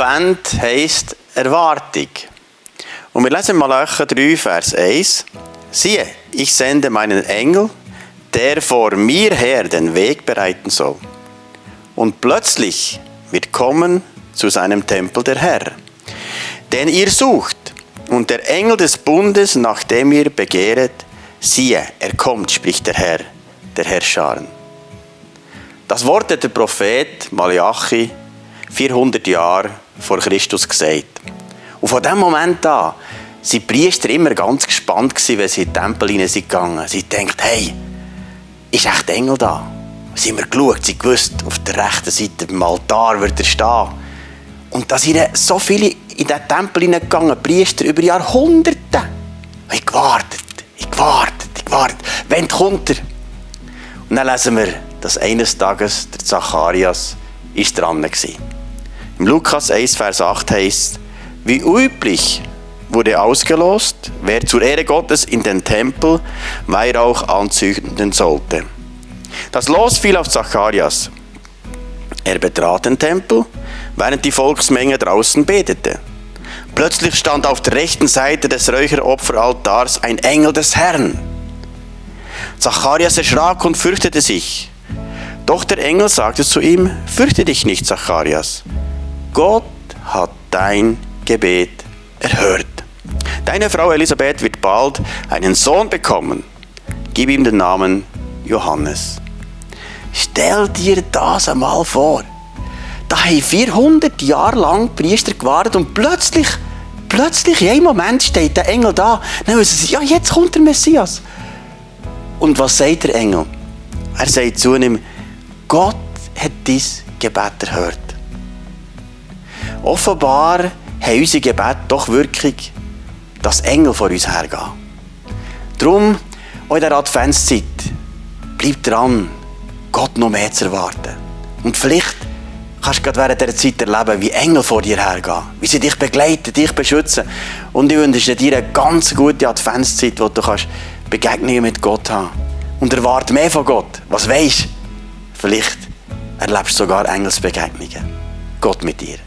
Advent heisst Erwartung. Und wir lesen Malachi 3, Vers 1. Siehe, ich sende meinen Engel, der vor mir her den Weg bereiten soll. Und plötzlich wird kommen zu seinem Tempel der Herr, den ihr sucht. Und der Engel des Bundes, nach dem ihr begehret, siehe, er kommt, spricht der Herr Scharen. Das Wort hat der Prophet Malachi 400 Jahre vor Christus gesagt. Und von diesem Moment an waren die Priester immer ganz gespannt, wenn sie in den Tempel hineingegangen sind. Sie dachten, hey, ist echt der Engel da? Sie haben geschaut, sie wussten, auf der rechten Seite beim Altar wird er stehen. Und da sind so viele in diesen Tempel hineingegangen, Priester über Jahrhunderte. Ich gewartet. Wann kommt er? Und dann lesen wir, dass eines Tages der Zacharias dran war. Im Lukas 1, Vers 8 heißt: Wie üblich wurde ausgelost, wer zur Ehre Gottes in den Tempel Weihrauch anzünden sollte. Das Los fiel auf Zacharias. Er betrat den Tempel, während die Volksmenge draußen betete. Plötzlich stand auf der rechten Seite des Räucheropferaltars ein Engel des Herrn. Zacharias erschrak und fürchtete sich. Doch der Engel sagte zu ihm: Fürchte dich nicht, Zacharias. Gott hat dein Gebet erhört. Deine Frau Elisabeth wird bald einen Sohn bekommen. Gib ihm den Namen Johannes. Stell dir das einmal vor. Da haben 400 Jahre lang die Priester gewartet und plötzlich in einem Moment steht der Engel da. Dann wissen sie, ja, jetzt kommt der Messias. Und was sagt der Engel? Er sagt zu ihm: Gott hat dein Gebet erhört. Offenbar haben unsere Gebete doch Wirkung, dass Engel vor uns hergehen. Darum, auch in der Adventszeit, bleib dran, Gott noch mehr zu erwarten. Und vielleicht kannst du gerade während dieser Zeit erleben, wie Engel vor dir hergehen, wie sie dich begleiten, dich beschützen. Und ich wünsche dir eine ganz gute Adventszeit, wo du Begegnungen mit Gott haben kannst. Und erwarte mehr von Gott. Was weisst? Vielleicht erlebst du sogar Engelsbegegnungen. Gott mit dir.